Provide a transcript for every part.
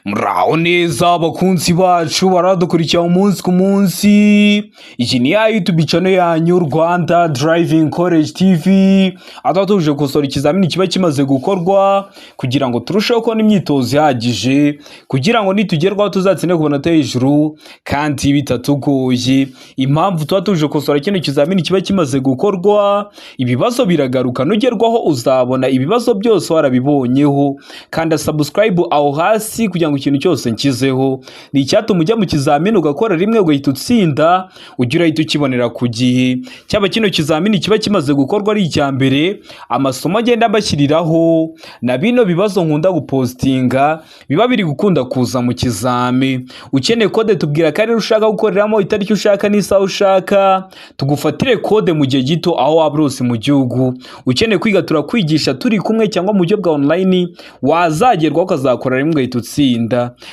Muraho neza abakunzi bacu baradukurikira umunsi ku munsi. Iki ni ya YouTube channel yanyu, Rwanda Driving College TV, aho tuje gukosora ikizamini kiba kimaze gukorwa kugira ngo turusheho kubona imyitozo ihagije, kugira ngo nitugerwaho tuzatsinde ku manota hejuru kandi bitatugoye. Impamvu tuba tuje gukosora kino kizamini kiba kimaze gukorwa, ibibazo biragaruka, nugerwaho uzabona ibibazo byose warabibonyeho. Kanda subscribe aho hasi kugira ngo ikintu cyose nkizeho ni icyatuma ujya mu kizamini ugakora rimwe ugahita utsinda, ujya urahita ukibonera ku gihe. Cyaba kino kizamini kiba kimaze gukorwa ari icya mbere, amasomo agenda mbashyiriraho na bino bibazo nkunda gupostinga biba biri gukunda kuza mu kizami. Ukeneye kode, tubwira akarere ushaka gukoreramo, itariki ushaka n'isaha ushaka, tugufatire kode mu gihe gito aho waba uri hose mu gihugu. Ukeneye kwiga, turakwigisha turi kumwe cyangwa mu buryo bwa online, wazagerwaho ukazakora rimwe ugahita utsinda.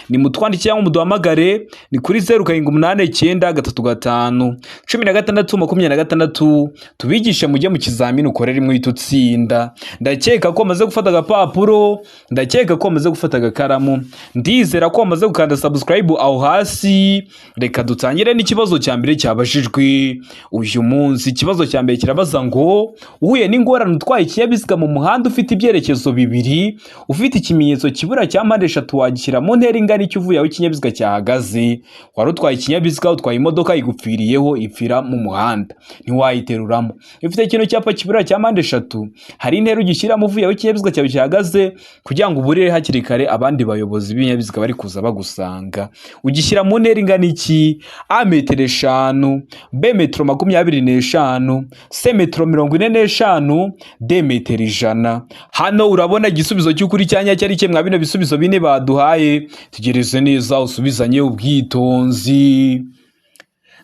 Ni mutwandike cyangwa muduhamagare, ni kuri 0789351626, tubigishe mujye mu kizamini ukore rimwe uhita utsinda. Ndakeka ko wamaze gufata agapapuro, ndakeka ko wamaze gufata agakaramu, ndizera ko wamaze gukanda subscribe aho hasi. Reka dutangire n'ikibazo cya mbere cyabajijwe uyu munsi. Ikibazo cya mbere kirabaza ngo: uhuye n'ingorane utwaye ikinyabiziga mu muhanda ufite ibyerekezo bibiri, ufite ikimenyetso kibura cya mpande eshatu, wagishyira mu ntera ingana iki uvuye aho ikinyabiziga cyahagaze? Wari utwaye ikinyabiziga, utwaye imodoka, igupfiriyeho, ipfira mu muhanda, ntiwayiteruramo. Ifite kino cyapa kibura cya mpande eshatu, hari intera ugishyiramo uvuye aho ikinyabiziga cyawe gihagaze kugira ngo uburire hakiri kare abandi bayobozi b'ibinyabiziga bari kuza bagusanga. Ugishyira mu ntera ingana iki? A, metero 5, B, metero 25, C, metero 45, D, metero 100. Hano urabona igisubizo cy'ukuri cya nyacyo ari kimwe mwa bino bisubizo bine baduhaye. Tegereze neza usubizanye ubwitonzi.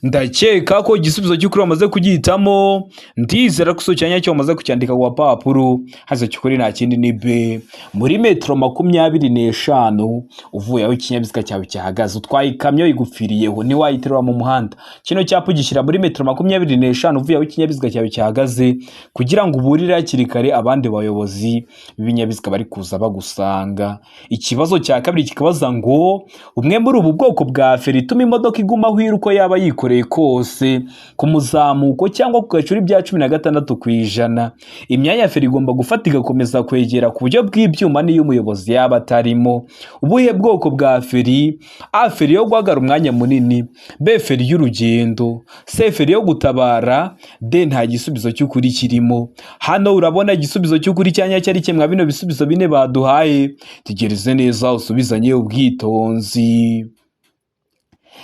Ndakeka ko igisubizo cy'ukuri wamaze kugihitamo, ndizera ko igisubizo cya nyacyo wamaze kucyandika ku gapapuro. Haza cy'ukuri nta kindi ni B, muri metero 25 uvuye aho ikinyabiziga cyawe cyahagaze. Utwaye ikamyo igupfiriyeho, ntiwayiterura mu muhanda. Kino cyapa ugishyira muri metero 25 uvuye aho ikinyabiziga cyawe cyahagaze kugira ngo uburire hakiri kare abandi bayobozi b'ibinyabiziga bari kuza bagusanga. Ikibazo cya kabiri kikabaza ngo: umwe muri ubu bwoko bwa feri ituma imodoka iguma aho iri uko yaba yikoreye kose, ku muzamuko cyangwa ku gacuri bya 16%, imyanya ya feri igomba gufata igakomeza kwegera ku buryo bw'ibyuma n'iyo umuyobozi yaba atarimo. Ubuhe bwoko bwa feri? A, feri yo guhagarara umwanya munini, B, feri y'urugendo, C, feri yo gutabara, D, nta gisubizo cy'ukuri kirimo. Hano urabona igisubizo cy'ukuri cya nyacyo ari kimwe mwa bino bisubizo bine baduhaye. Tegereze neza usubizanye ubwitonzi.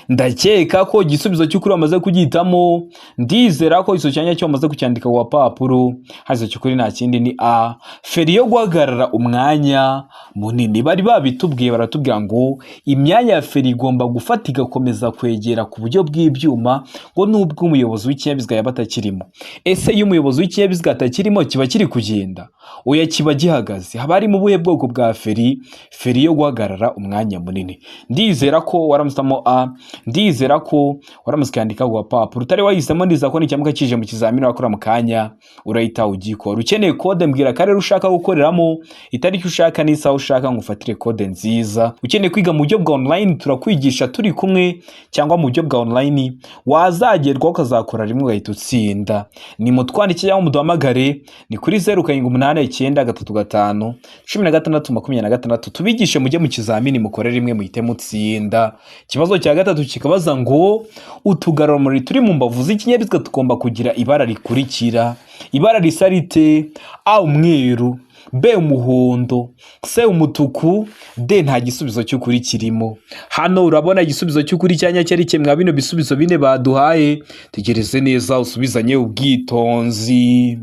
Ndakeka ko igisubizo cy'ukuri wamaze kugihitamo, ndizera ko igisubizo cya nyacyo wamaze kucyandika ku gapapuro. Haza cy'ukuri nta kindi ni A, feri yo guhagarara umwanya munini. Bari babitubwiye, baratubwira ngo imyanya ya feri igomba gufata igakomeza kwegera ku buryo bw'ibyuma ngo nubwo umuyobozi w'ikinyabiziga yaba atakirimo. Ese iyo umuyobozi w'ikinyabiziga atakirimo kiba kiri kugenda? Oya, kiba gihagaze. Haba harimo ubuhe bwoko bwa feri? Feri yo guhagarara umwanya munini. Ndizera ko waramusamo A, ndizera ko waramutse ukandika ku gapapuro. Utari wahisemo, ndizera ko nicyamuka kije mu kizamini wakora mu kanya urahita ugikora. Ukeneye kode, mbwira akarere ushaka gukoreramo, itariki ushaka n'isaha ushaka, ngo ufatire kode nziza. Ukeneye kwiga mu buryo bwa online, turakwigisha turi kumwe cyangwa mu buryo bwa online, wazagerwaho ukazakora rimwe ugahita utsinda. Ni mutwandike cyangwa muduhamagare, ni kuri 0789351626, tubigishe mujye mu kizamini mukore rimwe muhite mutsinda. Ikibazo cya gatatu kikabaza ngo: utugarurarumuri turi mu mbavu z'ikinyabiziga tugomba kugira ibara rikurikira. Ibara risa rite? A, umweru, B, umuhondo, C, umutuku, D, nta gisubizo cy'ukuri kirimo. Hano urabona igisubizo cy'ukuri cya nyacyo ari kimwe mwa bino bisubizo bine baduhaye. Tegereze neza usubizanye ubwitonzi.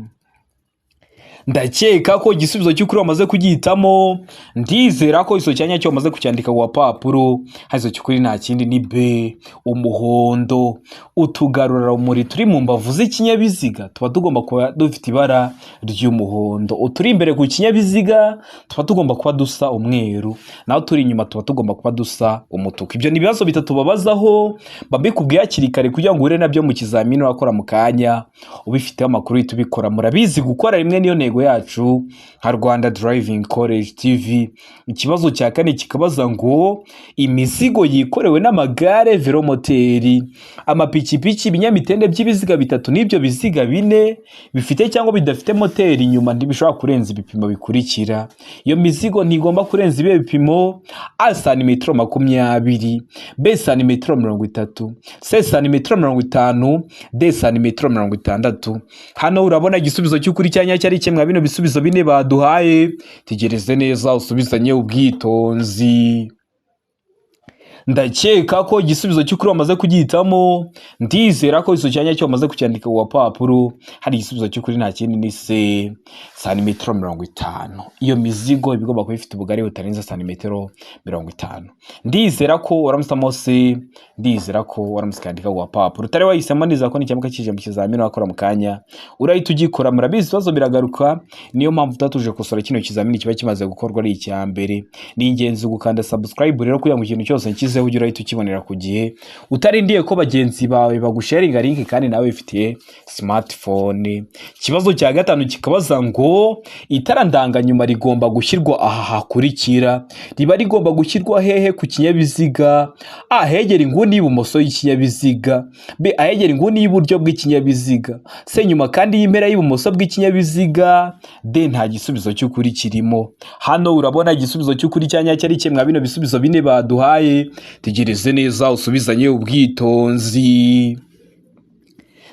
Ndakeka ko igisubizo cy'ukuri wamaze kugihitamo, ndizera ko igisubizo cya nyacyo wamaze kucyandika ku gapapuro. Igisubizo cy'ukuri nta kindi ni B, umuhondo. Utugarurarumuri turi mu mbavu z'ikinyabiziga tuba tugomba kuba dufite ibara ry'umuhondo. Uturi imbere ku kinyabiziga tuba tugomba kuba dusa umweru, naho turi inyuma tuba tugomba kuba dusa umutuku. Ibyo ni ibibazo bitatu babazaho, babikubwiye hakiri kare kugira ngo uhure nabyo mu kizamini wakora mu kanya ubifiteho amakuru uhita ubikora. Murabizi, gukora rimwe niyo ntego. intego yacu nka Rwanda Driving College TV. Ikibazo cya kane kikabaza ngo imizigo yikorewe n'amagare, velomoteri, amapikipiki, ibinyamitende by'ibiziga bitatu n'ibyo biziga bine bifite cyangwa bidafite moteri inyuma ntibishobora kurenza ibipimo bikurikira. Iyo mizigo ntigomba kurenza ibihe bipimo? A santimetero 20, B santimetero 30, C santimetero 50, D santimetero 60. Hano urabona igisubizo cy'ukuri cya nyacyo ari kimwe bino bisubizo bine baduhaye. Tegereze neza usubizanye ubwitonzi. Ndakeka ko igisubizo cy'ukuri wamaze kugihitamo. Ndizera ko igisubizo cya nyacyo wamaze kucyandika ku gapapuro. Hari igisubizo cy'ukuri, nta kindi, ni C santimetero 50. Iyo mizigo iba igomba kuba ifite ubugari butarenze santimetero 50. Ndizera ko waramusamo C, ndizera ko waramutse ukandika ku gapapuro. Utari wahisemo, ndizera ko nicyamuka kije mu kizamini wakora mu kanya urahita ugikora. Murabizi, ibibazo biragaruka, niyo mpamvu tuba tuje gukosora kino kizamini kiba kimaze gukorwa ari icya mbere. Ni ingenzi gukanda subscribe rero kugira ngo ikintu cyose nshyizeho ujye urahita ukibonera ku gihe, utarindiye ko bagenzi bawe bagusharinga link kandi nawe wifitiye smartphone. Ikibazo cya gatanu kikabaza ngo itara ndanganyuma rigomba gushyirwa aha hakurikira. Riba rigomba gushyirwa hehe ku kinyabiziga? A ahegera inguni y'ibumoso y'ikinyabiziga, B ahegera inguni y'iburyo bw'ikinyabiziga, C nyuma kandi y'impera y'ibumoso bw'ikinyabiziga, D nta gisubizo cy'ukuri kirimo. Hano urabona igisubizo cy'ukuri cya nyacyo ari kimwe bino bisubizo bine baduhaye. Tegereze neza usubizanye ubwitonzi.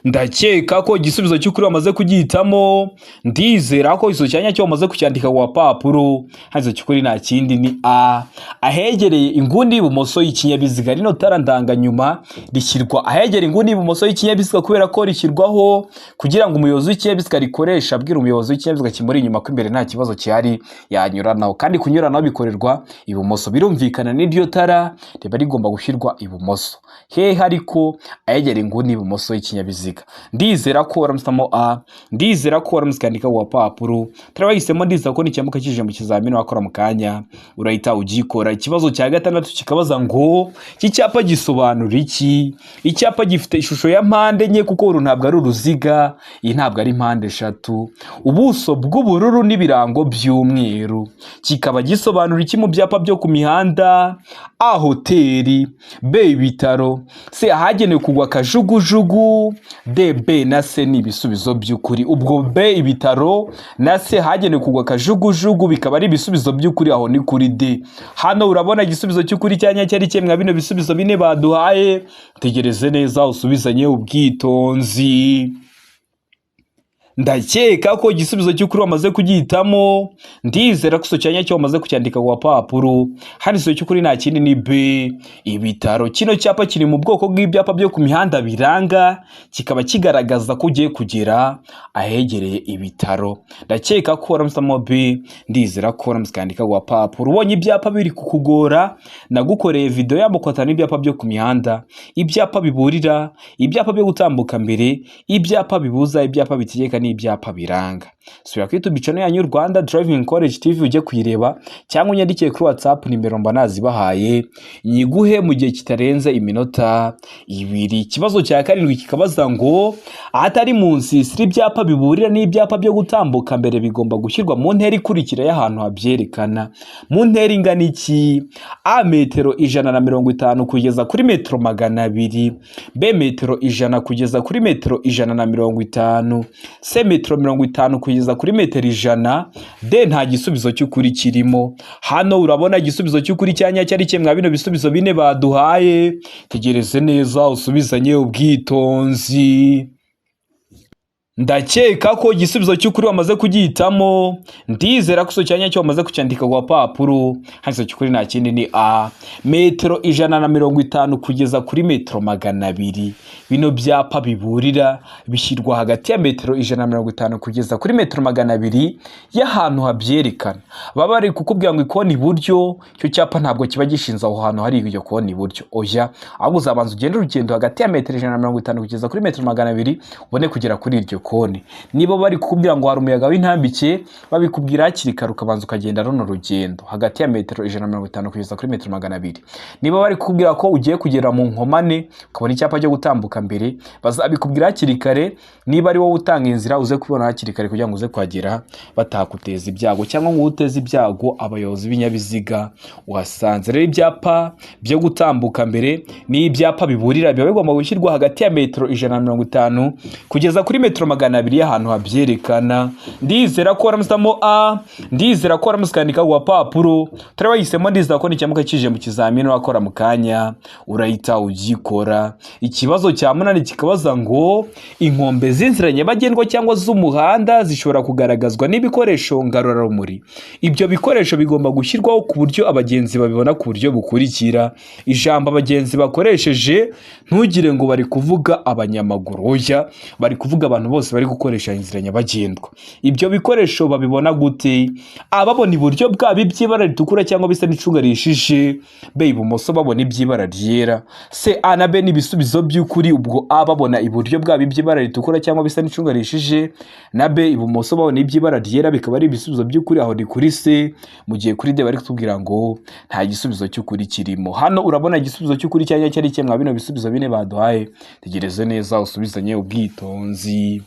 Ndakeka ko igisubizo cy'ukuri wamaze kugihitamo. Ndizera ko igisubizo cya nyacyo wamaze kucyandika ku gapapuro. Hano cy'ukuri nta kindi, ni A ahegereye inguni y'ibumoso y'ikinyabiziga. Rino tara ndanganyuma rishyirwa ahegereye inguni y'ibumoso y'ikinyabiziga kubera ko rishyirwaho kugira ngo umuyobozi w'ikinyabiziga rikoresha abwira umuyobozi w'ikinyabiziga kimuri inyuma ko imbere nta kibazo gihari, yanyuranaho. Kandi kunyuranaho bikorerwa ibumoso, birumvikana n'iryo tara riba rigomba gushyirwa ibumoso. Hehe ariko? Ahegereye inguni y'ibumoso y'ikinyabiziga. Ndizera ko waramusamo A, ndizera ko waramutse ukandika ku gapapuro. Turabahisemo, ndizera ko nicyamuka kije mu kizamini wakora mu kanya urahita ugikora. Ikibazo cya gatandatu kikabaza ngo iki cyapa gisobanura iki? Icyapa gifite ishusho ya mpande enye, kuko uru ntabwo ari uruziga, iyi ntabwo ari mpande eshatu, ubuso bw'ubururu n'ibirango by'umweru, kikaba gisobanura iki mu byapa byo ku mihanda? A hoteli, B ibitaro, C ahagenewe kugwa kajugujugu, D B na C ni ibisubizo by'ukuri. Ubwo B ibitaro na C hagenewe kugwa kajugujugu bikaba ari ibisubizo by'ukuri, aho ni kuri D. Hano urabona igisubizo cy'ukuri cya nyacyo ari kimwe bino bisubizo bine baduhaye. Tegereze neza usubizanye ubwitonzi. Ndakeka ko igisubizo cy'ukuri wamaze kugihitamo. Ndizera ko icyo cyanya cyo wamaze kucyandika ku gapapuro. Hano igisubizo cy'ukuri nta kindi, ni B ibitaro. Kino cyapa kiri mu bwoko bw'ibyapa byo ku mihanda biranga, kikaba kigaragaza ko ugiye kugera ahegereye ibitaro. Ndakeka ko waramusamo B, ndizera ko waramutse ukandika ku gapapuro. Ubonye ibyapa biri kukugora, nagukoreye video y'amoko atanu y'ibyapa byo ku mihanda: ibyapa biburira, ibyapa byo gutambuka mbere, ibyapa bibuza, ibyapa bitegeka n'ibyapa biranga. Subira kuri YouTube channel yanyu Rwanda Driving College TV ujye kuyireba, cyangwa unyandikiye kuri WhatsApp, nimero mba nazibahaye, nyiguhe mu gihe kitarenze iminota 2. Ikibazo cya karindwi kikabaza ngo ahatari mu nsisiro, ibyapa biburira n'ibyapa byo gutambuka mbere bigomba gushyirwa mu ntera ikurikira y'ahantu habyerekana. Mu ntera ingana iki? A metero 150 kugeza kuri metero 200, B metero 100 kugeza kuri metero 150, C metero 50 kugeza kuri metero 100, D nta gisubizo cy'ukuri kirimo. Hano urabona igisubizo cy'ukuri cya nyacyo ari kimwe bino bisubizo bine baduhaye. Tegereze neza usubizanye ubwitonzi. Ndakeka ko igisubizo cy'ukuri wamaze kugihitamo. Ndizera ko icyo cyanya cyo wamaze kucyandika ku gapapuro. Hano cy'ukuri nta kindi, ni A metero 150 kugeza kuri metero 200. Bino byapa biburira bishyirwa hagati ya metero 150 kugeza kuri metero 200 y'ahantu habyerekana. Baba bari kukubwira ngo ikoni iburyo, icyo cyapa ntabwo kiba gishinze aho hantu hari iryo koni iburyo, oya, ahubwo uzabanza ugende urugendo hagati ya metero 150 kugeza kuri metero 200 ubone kugera kuri iryo. kone. Niba bari kukubwira ngo hari umuyaga w'intambike, babikubwira hakiri kare, ukabanza ukagenda runo rugendo hagati ya metero 150 kugeza kuri metero 200. Niba bari kukubwira ko ugiye kugera mu nkomane ukabona icyapa cyo gutambuka mbere, bazabikubwira hakiri kare. Niba ari wowe utanga inzira, uze kubibona hakiri kare kugira ngo uze kuhagera batakuteza ibyago cyangwa ngo uteze ibyago abayobozi b'ibinyabiziga uhasanze. Rero ibyapa byo gutambuka mbere ni ibyapa biburira, biba bigomba gushyirwa hagati ya metero 150 kugeza kuri metero 200 y'ahantu habyerekana. Ndizera ko waramusamo A, ndizera ko waramusikandika ku gapapuro. Utari wahisemo, ndizera ko nicyamuka kije mu kizamini wakora mu kanya urahita ugikora. Ikibazo cya munani kikabaza ngo inkombe z'inzira nyabagendwa cyangwa z'umuhanda zishobora kugaragazwa n'ibikoresho ngarurarumuri. Ibyo bikoresho bigomba gushyirwaho ku buryo abagenzi babibona ku buryo bukurikira. Ijambo abagenzi bakoresheje, ntugire ngo bari kuvuga abanyamaguru, oya, bari kuvuga abantu bose bari gukoresha inzira nyabagendwa. Ibyo bikoresho babibona gute? Ababona iburyo bwabo iby'ibara ritukura cyangwa bisa n'icunga rihishije, B ibumoso babona iby'ibara ryera, C A na B ni ibisubizo by'ukuri. Ubwo A babona iburyo bwabo iby'ibara ritukura cyangwa bisa n'icunga rihishije, na B ibumoso babona iby'ibara ryera, bikaba ari ibisubizo by'ukuri. Aho ni kuri C. Mu gihe kuri D bari kutubwira ngo nta gisubizo cy'ukuri kirimo. Hano urabona igisubizo cy'ukuri cyangwa cyari kimwe bino bisubizo bine baduhaye. Tegereze neza usubizanye ubwitonzi.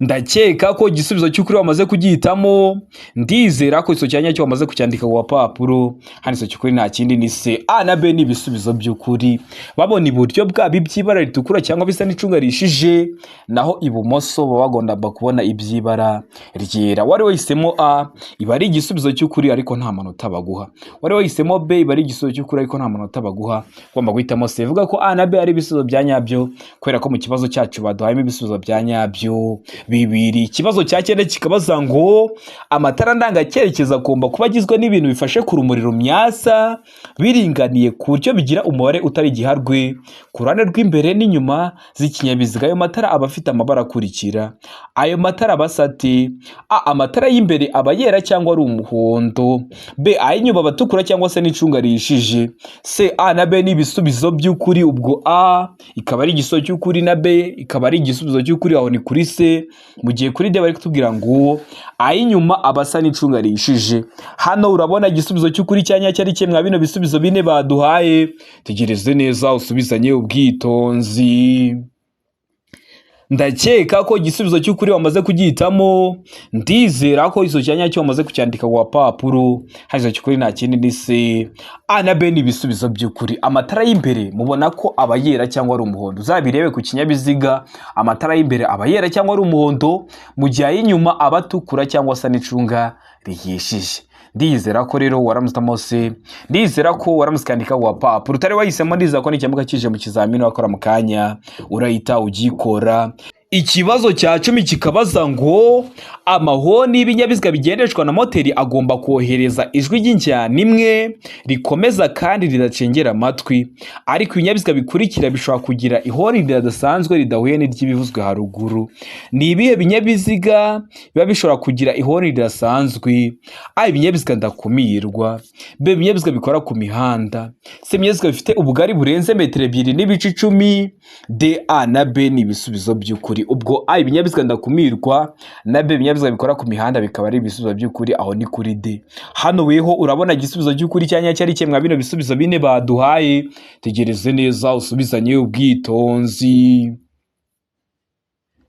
Ndakeka ko igisubizo cy'ukuri wamaze kugihitamo. Ndizera ko icyo cyanya cyo wamaze kucyandika ku gapapuro. Hano icyo cy'ukuri nta kindi ni C. A na B ni ibisubizo by'ukuri. Babona iburyo bwabo iby'ibara ritukura cyangwa bisa n'icunga rihishije, naho ibumoso baba bagomba kubona iby'ibara ryera. Wari wahisemo A, iba ari igisubizo cy'ukuri ariko nta manota baguha. Wari wahisemo B, iba ari igisubizo cy'ukuri ariko nta manota baguha. Ugomba guhitamo C. Bivuga ko A na B ari ibisubizo bya nyabyo, kubera ko mu kibazo cyacu baduhayemo ibisubizo bya nyabyo bibiri. Ikibazo cya cyenda kikabaza ngo amatara ndangacyerekezo agomba kuba agizwe n'ibintu bifashe ku rumuri rumyasa biringaniye ku buryo bigira umubare utari igiharwe ku ruhande rw'imbere n'inyuma z'ikinyabiziga. Ayo matara aba afite amabara akurikira. Ayo matara aba asa ate? A, amatara y'imbere aba yera cyangwa ari umuhondo. B, ay'inyuma aba atukura cyangwa se n'icunga rihishije. C, A na B ni ibisubizo by'ukuri. Ubwo A ikaba ari igisubizo cy'ukuri na B ikaba ari igisubizo cy'ukuri, aho ni kuri C. Mu gihe kuri D bari kutubwira ngo ay'inyuma aba asa n'icunga rihishije. Hano urabona igisubizo cy'ukuri cya nyacyo ari kimwe bino bisubizo bine baduhaye. Tegereze neza usubizanye ubwitonzi. Ndakeka ko igisubizo cy'ukuri wamaze kugihitamo. Ndizera ko icyo cyanya cyo wamaze kucyandika ku gapapuro. Hano icyo cy'ukuri nta kindi ni C. A na B ni ibisubizo by'ukuri. Amatara y'imbere mubona ko aba yera cyangwa ari umuhondo. Uzabirebe ku kinyabiziga, amatara y'imbere aba yera cyangwa ari umuhondo, mu gihe ay'inyuma aba atukura cyangwa asa n'icunga rihishije. Ndizera ko rero waramusitamo C, ndizera ko waramusikandika ku gapapuro. Utari wahisemo, ndizera ko nicyamuka kije mu kizamini wakora mu kanya urahita ugikora. Ikibazo cya 10 kikabaza ngo amahoni y'ibinyabiziga bigendeshwa na moteri agomba kohereza ijwi ry'injyana imwe rikomeza kandi ridacengera amatwi, ariko ibinyabiziga bikurikira bishobora kugira ihoni ridasanzwe ridahuye n'iry'ibivuzwe haruguru. Ni ibihe binyabiziga biba bishobora kugira ihoni ridasanzwe? A, ibinyabiziga ndakumirwa. B, ibinyabiziga bikora ku mihanda. C, ibinyabiziga bifite ubugari burenze metero 2.10. D, A na B ni ibisubizo by'ukuri. Ubwo A ibinyabiziga ndakumirwa na B ibinyabiziga bikora ku mihanda bikaba ari ibisubizo by'ukuri, aho ni kuri D. Hano weho urabona igisubizo cy'ukuri cyanya cyari kimwe bino bisubizo bine baduhaye. Tegereze neza usubizanye ubwitonzi.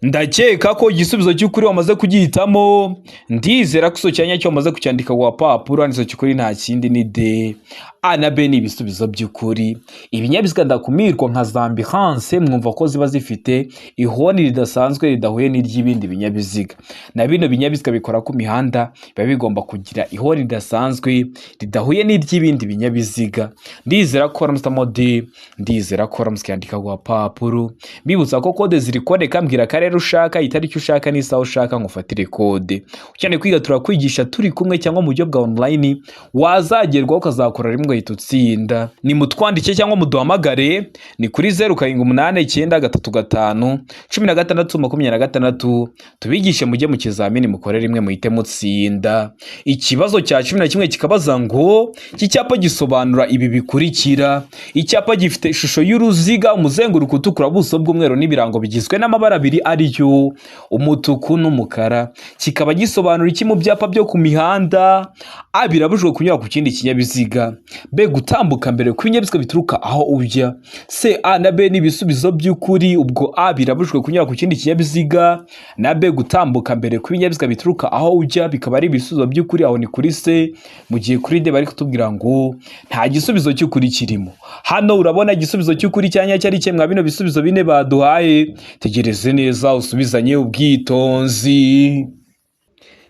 Ndakeka ko igisubizo cy'ukuri wamaze kugihitamo. Ndizera ko icyo cyanya cyo wamaze kucyandika ku gapapuro. Handitse cy'ukuri nta kindi ni D. A na B ni ibisubizo by'ukuri. Ibinyabiziga ndakumirwa nka za ambulance mwumva ko ziba zifite ihoni ridasanzwe ridahuye n'iry'ibindi binyabiziga. Na bino binyabiziga bikora ku mihanda biba bigomba kugira ihoni ridasanzwe ridahuye n'iry'ibindi binyabiziga. Ndizera ko waramusitamo D, ndizera ko waramusikandika ku gapapuro. Mbibutsa ko kode ziri kuboneka, mbwira akarere ushaka, itariki ushaka n'isaha ushaka ngufatire kode. Ukeneye kwiga turakwigisha turi kumwe cyangwa mu buryo bwa online, wazagerwaho ukazakora rimwe ugahita utsinda. Ni mutwandike cyangwa muduhamagare, ni kuri 0789 35 16 26, tubigishe mujye mu kizamini mukore rimwe muhite mutsinda. Ikibazo cya 11 kikabaza ngo iki cyapa gisobanura ibi bikurikira. Icyapa gifite ishusho y'uruziga, umuzenguruko utukura, ubuso bw'umweru n'ibirango bigizwe n'amabara abiri ariyo ariyo umutuku n'umukara, kikaba gisobanura iki mu byapa byo ku mihanda? A, birabujijwe kunyura ku kindi kinyabiziga. B, gutambuka mbere kw'ibinyabiziga bituruka aho ujya. C, A na B ni ibisubizo by'ukuri. Ubwo A, birabujijwe kunyura ku kindi kinyabiziga, na B, gutambuka mbere kw'ibinyabiziga bituruka aho ujya, bikaba ari ibisubizo by'ukuri. Aho ni kuri C. Mu gihe kuri D bari kutubwira ngo nta gisubizo cy'ukuri kirimo. Hano urabona igisubizo cy'ukuri cya nyacyo ari kimwe bino bisubizo bine baduhaye. Tegereze neza usubizanye ubwitonzi.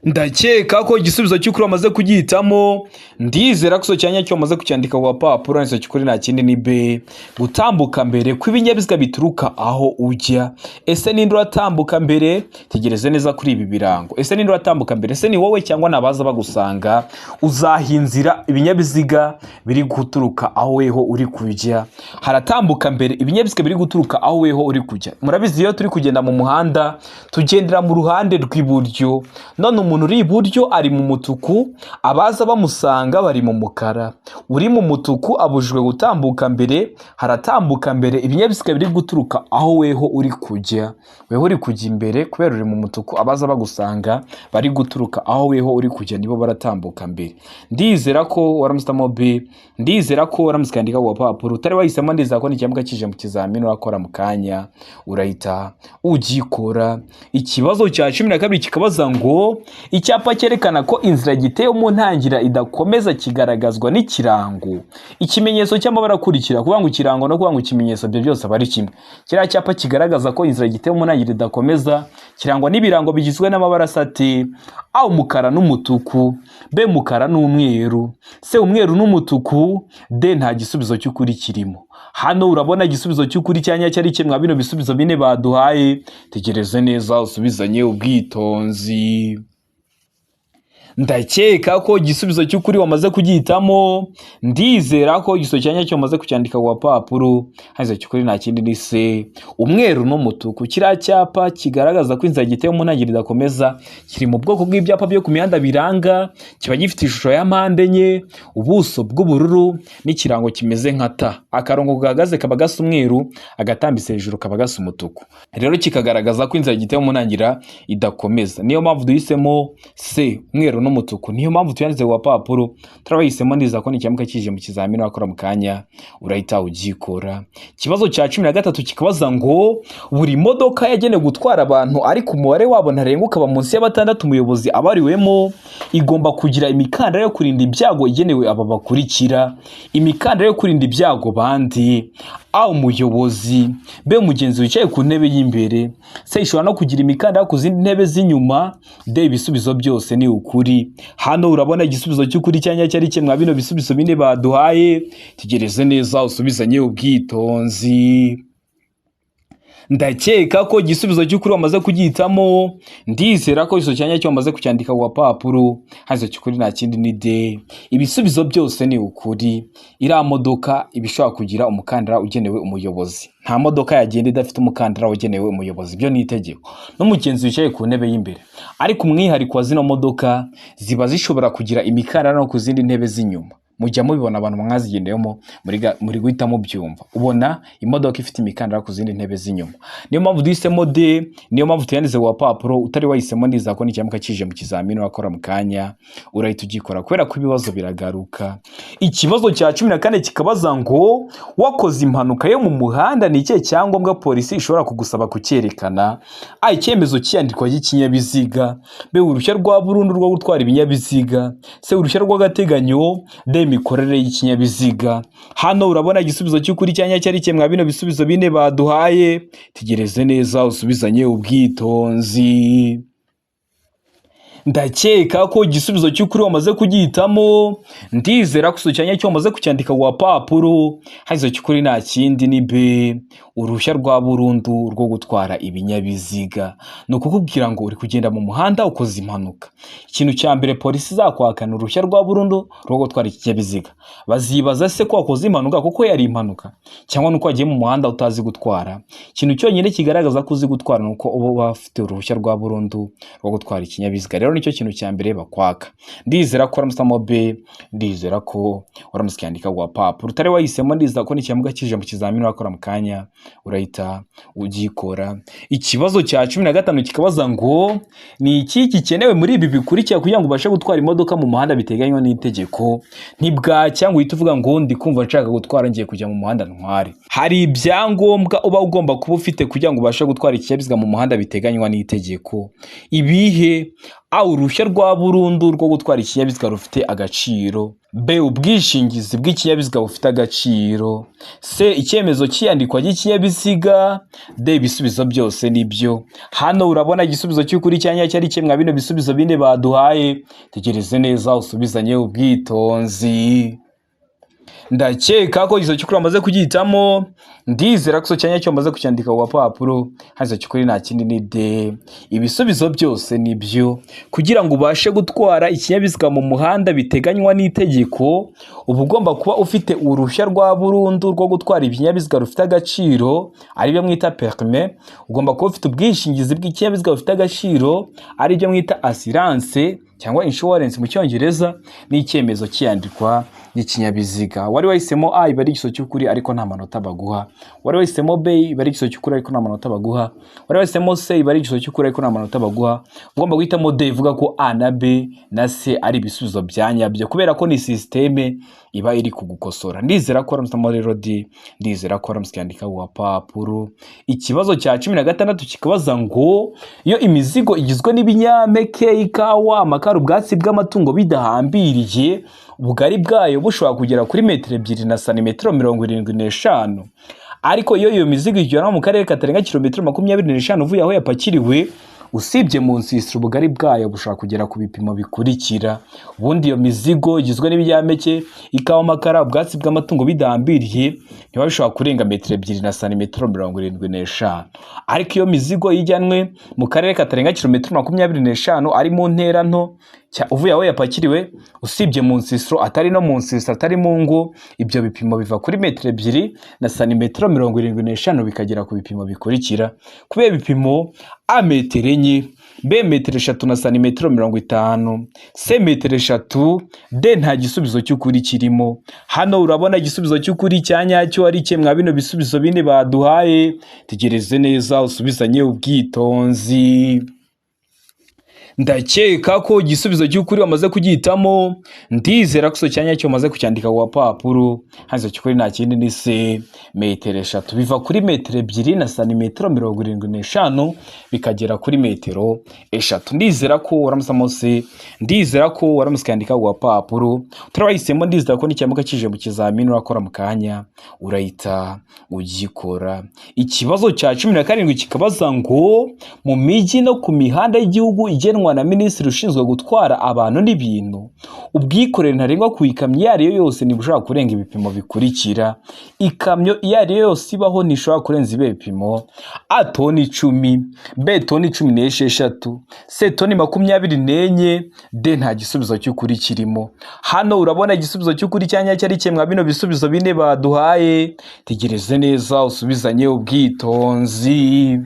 Ndakeka ko igisubizo cy'ukuri wamaze kugihitamo. Ndizera ko icyo cyanya cyo wamaze kucyandika ku gapapuro. Nicyo cy'ukuri nta kindi ni B, gutambuka mbere kw'ibinyabiziga bituruka aho ujya. Ese ninde uratambuka mbere? Tegereze neza kuri ibi birango. Ese ninde uratambuka mbere? Ese ni wowe cyangwa ni abaza bagusanga? Uzaha inzira ibinyabiziga biri guturuka aho weho uri kujya. Haratambuka mbere ibinyabiziga biri guturuka aho weho uri kujya. Murabizi, iyo turi kugenda mu muhanda tugendera mu ruhande rw'iburyo. None umuntu uri iburyo ari mu mutuku, abaza bamusanga bari mu mukara. Uri mu mutuku abujijwe gutambuka mbere. Haratambuka mbere ibinyabiziga biri guturuka aho weho uri kujya. Weho uri kujya imbere kubera uri mu mutuku, abaza bagusanga bari guturuka aho weho uri kujya nibo baratambuka mbere. Ndizera ko waramusitamo B. Ndizera ko waramutse ukandika ku gapapuro. Utari wahisemo, ndizera ko n'icyambuka kije mu kizamini urakora mu kanya urahita ugikora. Ikibazo cya 12 kikabaza ngo icyapa cyerekana ko inzira gitewe mu ntangira idakomeza kigaragazwa n'ikirango, ikimenyetso cy'amabara akurikira. Kuvuga ngo ikirango no kuvuga ngo ikimenyetso, ibyo byose aba ari kimwe. Kiriya cyapa kigaragaza ko inzira gitewe mu ntangiriro idakomeza kirangwa n'ibirango bigizwe n'amabara asa ati: A, umukara n'umutuku; B, umukara n'umweru; C, umweru n'umutuku; D, nta gisubizo cy'ukuri kirimo. Hano urabona igisubizo cy'ukuri cya nyacyo ari kimwe bino bisubizo bine baduhaye. Tegereze neza usubizanye ubwitonzi. Ndakeka ko igisubizo cy'ukuri wamaze kugihitamo. Ndizera ko igisubizo cya nyacyo wamaze kucyandika ku gapapuro. Hano cy'ukuri nta kindi ni C, umweru n'umutuku. Kiriya cyapa kigaragaza ko inzira gitewe mu ntangiriro idakomeza kiri mu bwoko bw'ibyapa byo ku mihanda biranga. Kiba gifite ishusho ya mpande enye, ubuso bw'ubururu n'ikirango kimeze nka T. Akarongo gahagaze kaba gasa umweru, agatambitse hejuru kaba gasa umutuku. Rero kikagaragaza ko inzira gitewe mu ntangiriro idakomeza. Niyo mpamvu duhisemo C, umweru n'umutuku. Niyo mpamvu tuyanditse ku gapapuro. Turabahisemo, ndiza ko nicyamuka kije mu kizamini wakora mu kanya urahita ugikora. Ikibazo cya 13 kikabaza ngo buri modoka yagenewe gutwara abantu ariko umubare wabo ntarengwa ukaba munsi ya batandatu umuyobozi abariwemo, igomba kugira imikandara yo kurinda ibyago igenewe aba bakurikira. Imikandara yo kurinda ibyago bandi? A, umuyobozi; B, umugenzi wicaye ku ntebe y'imbere; C, ishobora no kugira imikandara ku zindi ntebe z'inyuma; D, ibisubizo byose ni ukuri. Hano urabona igisubizo cy'ukuri cya nyacyo ari kimwe bino bisubizo bine baduhaye. Tegereze neza usubizanye ubwitonzi. Ndakeka ko igisubizo cy'ukuri wamaze kugihitamo. Ndizera ko igisubizo cya nyacyo wamaze kucyandika ku gapapuro. Hano cy'ukuri nta kindi ni D, ibisubizo byose ni ukuri. Iriya modoka iba ishobora kugira umukandara ugenewe umuyobozi. Nta modoka yagenda idafite umukandara wagenewe umuyobozi, ibyo ni itegeko, n'umugenzi wicaye ku ntebe y'imbere. Ariko umwihariko wa zino modoka, ziba zishobora kugira imikandara no ku zindi ntebe z'inyuma. Mujya mubibona, abantu mwazigendeyemo muri guhita mubyumva. Ubona imodoka ifite imikandara ku zindi ntebe z'inyuma. Niyo mpamvu duhisemo D, niyo mpamvu tuyanditse ku gapapuro. Utari wahisemo, ndizera ko nicyamuka kije mu kizamini wakora mu kanya urahita ugikora, kubera ko ibibazo biragaruka. Ikibazo cya 14 kikabaza ngo wakoze impanuka yo mu muhanda, ni ikihe cyangombwa polisi ishobora kugusaba kucyerekana? A, icyemezo cy'iyandikwa ry'ikinyabiziga; B, uruhushya rwa burundu rwo gutwara ibinyabiziga; C, uruhushya rw'agateganyo; D, imikorere y'ikinyabiziga. Hano urabona igisubizo cy'ukuri cya nyacyo ari kimwe bino bisubizo bine baduhaye. Tegereze neza usubizanye ubwitonzi. Ndakeka ko igisubizo cy'ukuri wamaze kugihitamo. Ndizera ko igisubizo cya nyacyo wamaze kucyandika ku gapapuro. Hano cy'ukuri nta kindi ni B, uruhushya rwa burundu rwo gutwara ibinyabiziga. Ni ukukubwira ngo uri kugenda mu muhanda ukoze impanuka, ikintu cya mbere polisi izakwaka ni uruhushya rwa burundu rwo gutwara ikinyabiziga. Bazibaza se ko wakoze impanuka kuko yari impanuka, cyangwa nuko wagiye mu muhanda utazi gutwara? Ikintu cyonyine kigaragaza ko uzi gutwara ni uko uba ufite uruhushya rwa burundu rwo gutwara ikinyabiziga. Rero nicyo kintu cya mbere bakwaka. Ndizera ko waramusamo B, ndizera ko waramutse ukiyandika ku gapapuro. Utari wahisemo, ndizera ko n'ikiyamuga kije mu kizamini urakora mu kanya urahita ugikora. Ikibazo cya 15 kikabaza ngo: ni iki gikenewe muri ibi bikurikira kugira ngo ubashe gutwara imodoka mu muhanda biteganywa n'itegeko? Ntibwacya ngo uhite uvuga ngo ndi kumva nshaka gutwara, ngiye kujya mu muhanda ntware. Hari ibyangombwa uba ugomba kuba ufite kugira ngo ubashe gutwara ikinyabiziga mu muhanda biteganywa n'itegeko. Ibihe? A, uruhushya rwa burundu rwo gutwara ikinyabiziga rufite agaciro. B, ubwishingizi bw'ikinyabiziga bufite agaciro. C, icyemezo cy'iyandikwa ry'ikinyabiziga. D, ibisubizo byose nibyo. Hano urabona igisubizo cy'ukuri cya nyacyo ari kimwe bino bisubizo bine baduhaye. Tegereze neza usubizanye ubwitonzi. Ndakeka ko igisubizo cy'ukuri wamaze kugihitamo. Ndizera ko icyo cyanya cyo wamaze kucyandika ku gapapuro. Hano cy'ukuri nta kindi, ni D, ibisubizo byose ni byo. Kugira ngo ubashe gutwara ikinyabiziga mu muhanda biteganywa n'itegeko, uba ugomba kuba ufite uruhushya rwa burundu rwo gutwara ibinyabiziga rufite agaciro, aribyo mwita permis. Ugomba kuba ufite ubwishingizi bw'ikinyabiziga bufite agaciro, aribyo mwita assurance cyangwa insurance mu Cyongereza, n'icyemezo cy'iyandikwa ry'ikinyabiziga. Wari wahisemo A, iba ari igisubizo cy'ukuri ariko nta manota baguha. Wari wahisemo B, iba ari igisubizo cy'ukuri ariko nta manota baguha. Wari wahisemo C, iba ari igisubizo cy'ukuri ariko nta manota baguha. Ugomba guhitamo D, ivuga ko A na B na C ari ibisubizo bya nyabyo, kubera ko ni système iba iri kugukosora. Ndizera ko waramusamo rero D, ndizera ko waramutse ukandika ku gapapuro. Ikibazo cya 16 kikabaza ngo: iyo imizigo igizwe n'ibinyampeke, ikawa, amakara, ubwatsi bw'amatungo bidahambiriye, ubugari bwayo bushobora kugera kuri metero 2 na santimetero 75, ariko iyo iyo mizigo ijyanwa mu karere katarenga kilometero 25 uvuye aho yapakiriwe, usibye mu nsisiro, ubugari bwayo bushobora kugera ku bipimo bikurikira. Ubundi iyo mizigo igizwe n'ibinyampeke, ikawa, amakara, ubwatsi bw'amatungo bidahambiriye, ntiba bishobora kurenga metero 2 na santimetero 75. Ariko iyo mizigo ijyanwe mu karere katarenga kilometero 25 ari mu ntera nto uvuye aho yapakiriwe, usibye mu nsisiro, atari no mu nsisiro, atari mu ngo, ibyo bipimo biva kuri metero 2 na santimetero 75 bikagera ku bipimo bikurikira. Kubera ibipimo: A, metero 4; B, metero 3 na santimetero 50; C, metero 3; D, nta gisubizo cy'ukuri kirimo. Hano urabona igisubizo cy'ukuri cya nyacyo ari kimwe bino bisubizo bine baduhaye. Tegereze neza usubizanye ubwitonzi. Ndakeka ko igisubizo cy'ukuri wamaze kugihitamo. Ndizera ko icyo cyanya cyo wamaze kucyandika ku gapapuro. Hano cy'ukuri nta kindi, ni C, metero 3. Biva kuri metero 2 na santimetero 75 bikagera kuri metero 3. Ndizera ko waramusamo C, ndizera ko waramutse ukandika ku gapapuro. Utarawahisemo, ndizera ko nicyamuka kije mu kizamini urakora mu kanya urahita ugikora. Ikibazo cya 17 kikabaza ngo: mu mijyi no ku mihanda y'igihugu igenwa na minisitiri ushinzwe gutwara abantu n'ibintu, ubwikorere ntarengwa ku ikamyo iyo ari yo yose ntibushobora kurenga ibipimo bikurikira. Ikamyo iyo ari yo yose ibaho ntishobora kurenza ibi bipimo: A, toni 10; B, toni 16; C, toni 24; D, nta gisubizo cy'ukuri kirimo. Hano urabona igisubizo cy'ukuri cya nyacyo ari kimwe bino bisubizo bine baduhaye. Tegereze neza usubizanye ubwitonzi.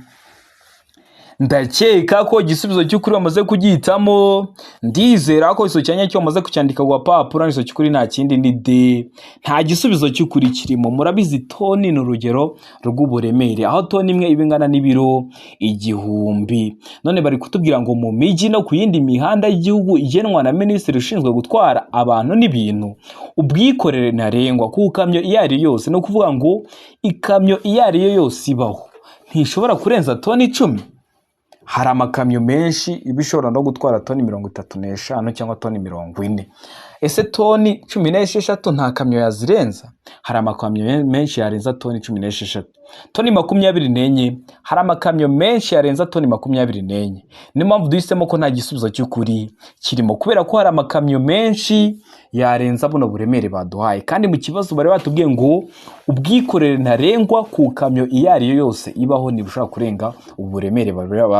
Ndakeka ko igisubizo cy'ukuri wamaze kugihitamo. Ndizera ko igisubizo cya nyacyo wamaze kucyandika ku gapapuro. Igisubizo cy'ukuri nta kindi, ni D, nta gisubizo cy'ukuri kirimo. Murabizi, toni ni urugero rw'uburemere, aho toni imwe iba ingana n'ibiro 1000. None bari kutubwira ngo mu mijyi no ku yindi mihanda y'igihugu igenwa na minisitiri ushinzwe gutwara abantu n'ibintu, ubwikorere ntarengwa ku kamyo iyo ari yo yose, ni ukuvuga ngo ikamyo iyo ari yo yose ibaho ntishobora kurenza toni 10. Hari amakamyo menshi iba ishobora no gutwara toni 35 cyangwa toni 40. Ese toni 16 nta kamyo yazirenza? Hari amakamyo menshi yarenza toni 16. Toni 24, hari amakamyo menshi yarenza toni 24. Niyo mpamvu duhisemo ko nta gisubizo cy'ukuri kirimo, kubera ko hari amakamyo menshi yarenza buno buremere baduhaye, kandi mu kibazo bari batubwiye ngo Ubwikorere ntarengwa ku kamyo iyo ari yo yose ibaho ntibushobora kurenga uburemere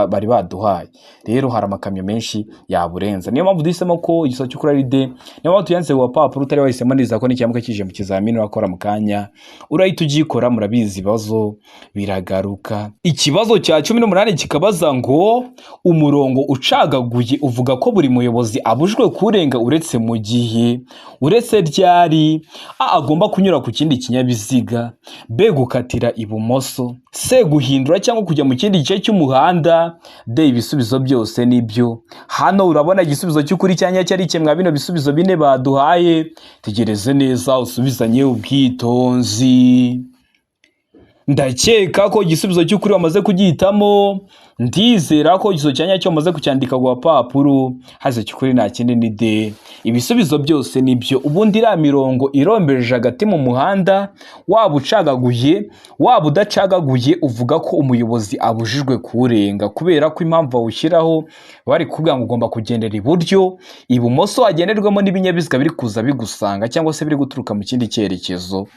bari baduhaye. Rero hari amakamyo menshi yaburenza, niyo mpamvu duhisemo ko igisubizo cy'ukuri ari D. Niyo mpamvu tuyanditse ku gapapuro. Utari wahisemo neza ko n'ikiyamuka kije mu kizamini urakora mu kanya, urahita ugikora. Murabizi, ibibazo biragaruka. Ikibazo cya 18 kikabaza ngo: umurongo ucagaguye uvuga ko buri muyobozi abujijwe kurenga uretse mu gihe, uretse ryari? A, agomba kunyura ku kindi kinyabiziga; B, gukatira ibumoso; C, guhindura cyangwa kujya mu kindi gice cy'umuhanda; D, ibisubizo byose nibyo. Hano urabona igisubizo cy'ukuri cya nyacyo ari mwa bino bisubizo bine baduhaye. Tegereze neza usubizanye ubwitonzi. Ndakeka ko igisubizo cy'ukuri wamaze kugihitamo. Ndizera ko igisubizo cya nyacyo wamaze kucyandika ku gapapuro. Haze cy'ukuri nta kindi, ni D, ibisubizo byose nibyo. Ubundi iriya mirongo irombereje hagati mu muhanda, waba ucagaguye waba udacagaguye, uvuga ko umuyobozi abujijwe kuwurenga, kubera ko impamvu bawushyiraho bari kuvuga ngo ugomba kugendera iburyo, ibumoso hagenderwamo n'ibinyabiziga biri kuza bigusanga cyangwa se biri guturuka mu kindi cyerekezo.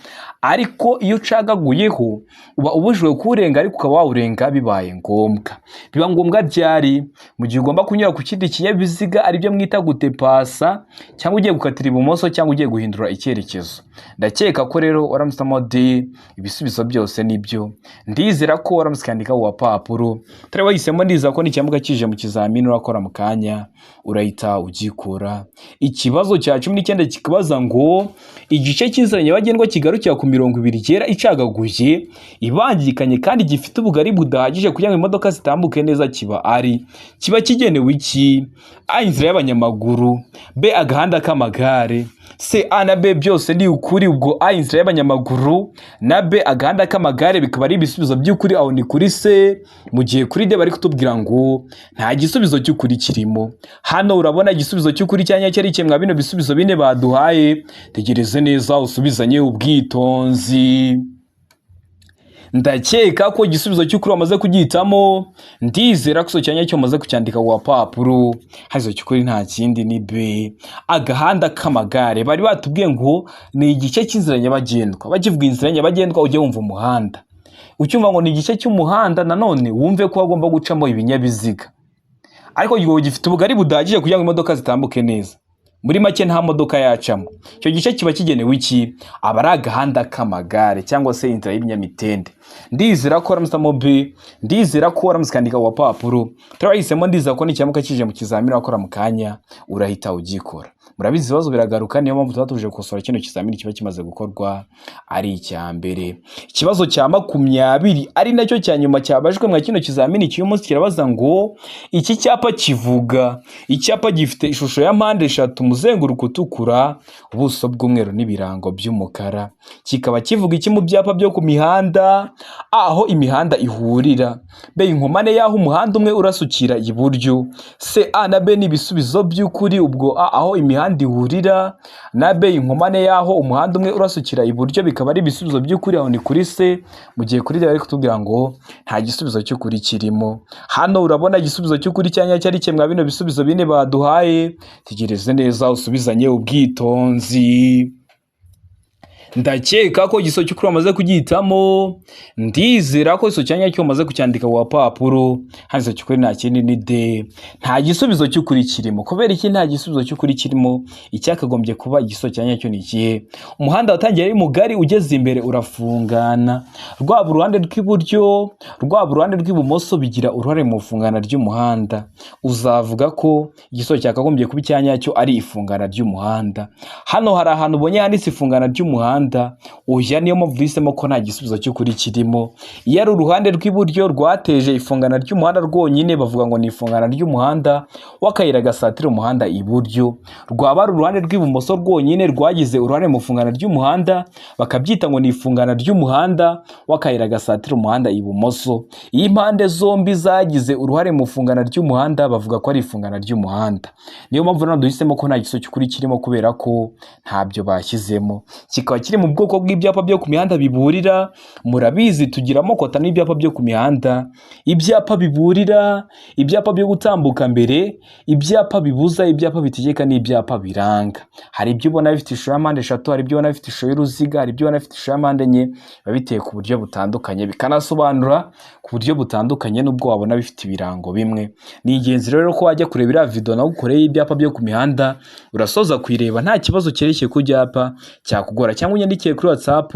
Ariko iyo ucagaguyeho uba ubujijwe kuwurenga, ariko ukaba wawurenga bibaye ngombwa. Biba ngombwa ryari? Mu gihe ugomba kunyura ku kindi kinyabiziga, aribyo mwita gudepasa, cyangwa ugiye gukatira ibumoso, cyangwa ugiye guhindura icyerekezo. Ndakeka ko rero waramusamo D, ibisubizo byose nibyo. Ndizera ko waramutse ukandika ku gapapuro. Utari wahisemo ndizera ko n'ikiyamuka kije mu kizamini urakora mu kanya, urahita ugikora. Ikibazo cya 19 kikabaza ngo: igice cy'inzira nyabagendwa kigarukira ku mirongo ibiri yera icagaguye ibangikanye kandi gifite ubugari budahagije kugira ngo imodoka zitambuke neza kiba ari, kiba kigenewe iki? A, inzira y'abanyamaguru; B, agahanda k'amagare; C, A na B byose ni ukuri. Ubwo A, inzira y'abanyamaguru, na B, agahanda k'amagare, bikaba ari ibisubizo by'ukuri. Aho ni kuri C, mu gihe kuri D bari kutubwira ngo nta gisubizo cy'ukuri kirimo. Hano urabona igisubizo cy'ukuri cya nyacyo ari mwa bino bisubizo bine baduhaye. Tegereze neza usubizanye ubwitonzi. Ndakeka ko igisubizo cy'ukuri wamaze kugihitamo. Ndizera ko icyo cyanya wamaze kucyandika ku gapapuro. Hazo cy'ukuri nta kindi, ni B, agahanda k'amagare. Bari batubwiye ngo ni igice cy'inzira nyabagendwa. Bakivuga inzira nyabagendwa ujye wumva umuhanda, ucyumva ngo ni igice cy'umuhanda nanone wumve ko hagomba gucamo ibinyabiziga, ariko gifite ubugari budahagije kugira ngo imodoka zitambuke neza. Muri make nta modoka yacamo. Icyo gice kiba kigenewe iki? Aba ari agahanda k'amagare cyangwa se inzira y'ibinyamitende. Ndizera ko waramusamo B. Ndizera ko waramutse ukandika ku gapapuro. Turabahisemo, ndizera ko n'ikiyamuka kije mu kizamini wakora mu kanya, urahita ugikora. Murabizi, ibibazo biragaruka, niyo mpamvu tuba tuje gukosora kino kizamini kiba kimaze gukorwa ari icya mbere. Ikibazo cya 20, ari nacyo cya nyuma cyabajwe mwa kino kizamini cy'uyu munsi, kirabaza ngo: iki cyapa kivuga? Icyapa gifite ishusho ya mpande eshatu, umuzenguruko utukura, ubuso bw'umweru n'ibirango by'umukara, kikaba kivuga iki mu byapa byo ku mihanda? Aho imihanda ihurira; B, inkomane y'aho umuhanda umwe urasukira iburyo; C, A na B ni ibisubizo by'ukuri. Ubwo A, aho imihanda ihurira, na B, inkomane y'aho umuhanda umwe urasukira iburyo, bikaba ari ibisubizo by'ukuri. Aho ni kuri C, mu gihe kuri D bari kutubwira ngo nta gisubizo cy'ukuri kirimo. Hano urabona igisubizo cy'ukuri cya nyacyo ari mwa bino bisubizo bine baduhaye. Tegereze neza usubizanye ubwitonzi. Ndakeka ko igisubizo cy'ukuri wamaze kugihitamo. Ndizera ko igisubizo cya nyacyo wamaze kucyandika ku gapapuro. Hano igisubizo cy'ukuri nta kindi, ni D, nta gisubizo cy'ukuri kirimo. Kubera iki nta gisubizo cy'ukuri kirimo? Icyakagombye kuba igisubizo cya nyacyo ni ikihe? Umuhanda watangiye ari mugari, ugeze imbere urafungana. Rwaba uruhande rw'iburyo, rwaba uruhande rw'ibumoso, bigira uruhare mu ifungana ry'umuhanda. Uzavuga ko igisubizo cyakagombye kuba icya nyacyo ari ifungana ry'umuhanda. Hano hari ahantu ubonye handitse ifungana ry'umuhanda? Oya. Niyo mpamvu duhisemo ko nta gisubizo cy'ukuri kirimo. Iyo ari uruhande rw'iburyo rwateje ifungana ry'umuhanda rwonyine, bavuga ngo ni ifungana ry'umuhanda w'akayira gasatira umuhanda iburyo. Rwaba ari uruhande rw'ibumoso rwonyine rwagize uruhare mu ifungana ry'umuhanda, bakabyita ngo ni ifungana ry'umuhanda w'akayira gasatira umuhanda ibumoso. Iyo impande zombi zagize uruhare mu ifungana ry'umuhanda, bavuga ko ari ifungana ry'umuhanda. Niyo mpamvu rero duhisemo ko nta gisubizo cy'ukuri kirimo, kubera ko ntabyo bashyizemo. Kikaba kiri kiri mu bwoko bw'ibyapa byo ku mihanda biburira. Murabizi tugira amoko atanu y'ibyapa byo ku mihanda: ibyapa biburira, ibyapa byo gutambuka mbere, ibyapa bibuza, ibyapa bitegeka n'ibyapa biranga. Hari ibyo ubona bifite ishusho ya mpande eshatu, hari ibyo ubona bifite ishusho y'uruziga, hari ibyo ubona bifite ishusho ya mpande enye. Biba biteye ku buryo butandukanye, bikanasobanura ku buryo butandukanye n'ubwo wabona bifite ibirango bimwe. Ni ingenzi rero ko wajya kureba iriya video nawe ukoreye ibyapa byo ku mihanda, urasoza kuyireba nta kibazo cyerekeye ku byapa cyakugora, cyangwa unyandikiye kuri WhatsApp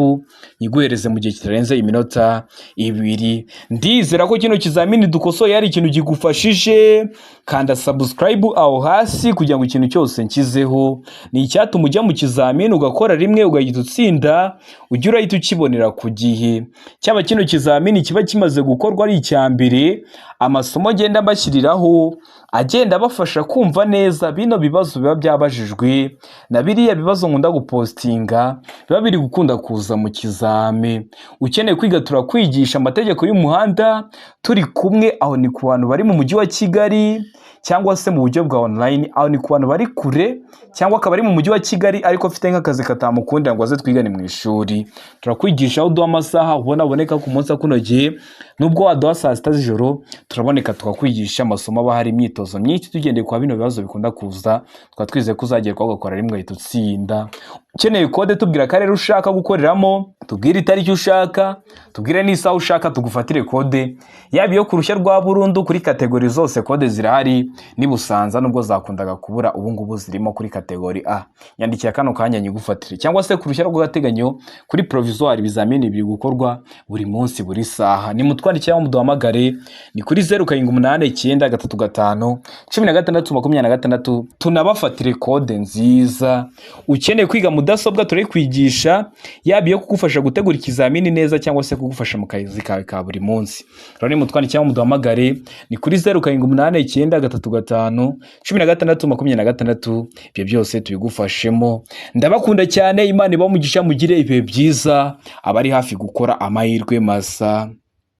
nyiguhereze mu gihe kitarenze iminota 2. Ndizera ko kino kizamini dukosoye hari ikintu kigufashije. Kanda subscribe aho hasi kugira ngo ikintu cyose nshyizeho ni icyatuma ujya mu kizamini ugakora rimwe ugahita utsinda, ujye urahita ukibonera ku gihe. Cyaba kino kizamini kiba kimaze gukorwa ari icya mbere, amasomo agenda mbashyiriraho agenda abafasha kumva neza bino bibazo biba byabajijwe na biriya bibazo nkunda gupostinga biba biri gukunda kuza mu kizame. Ukeneye kwiga, turakwigisha amategeko y'umuhanda turi kumwe. Aho ni ku bantu bari mu mujyi wa Kigali cyangwa se mu buryo bwa online. Aho ni ku bantu bari kure cyangwa akaba ari mu mujyi wa Kigali ariko afite nk'akazi katamukundira ngo aze twigane mu ishuri. Turakwigisha aho uduha amasaha ubona aboneka ku munsi akunogeye. Nubwo waduha saa 6 z'ijoro, turaboneka tukakwigisha amasomo. Aba hari imyitozo myinshi tugendeye kwa bino bibazo bikunda kuza. Tukaba twizeye ko uzagerwaho ugakora rimwe ugahita utsinda. Ukeneye kode, tubwira akarere ushaka gukoreramo, tubwire itariki ushaka, tubwire n'isaha ushaka, tugufatire kode, yaba iyo ku ruhushya rwa burundu kuri category zose kode zirahari. Ni Busanza nubwo zakundaga kubura, ubu ngubu zirimo kuri category A. Nyandikira kano kanya nyigufatire, cyangwa se ku ruhushya rw'agateganyo kuri provisoire. Ibizamini biri gukorwa buri munsi, buri saha. Ni mutwandikire cyangwa muduhamagare, ni kuri 0789351626, tunabafatire kode nziza. Ukeneye kwiga mudasobwa, turayikwigisha, yaba iyo kugufasha gutegura ikizamini neza cyangwa se kugufasha mu kazi kawe ka buri munsi. Rero ni mutwandikire cyangwa muduhamagare, ni kuri 0789351626, ibyo byose tubigufashemo. Ndabakunda cyane, Imana ibahe umugisha, mugire ibihe byiza, abari hafi gukora amahirwe masa.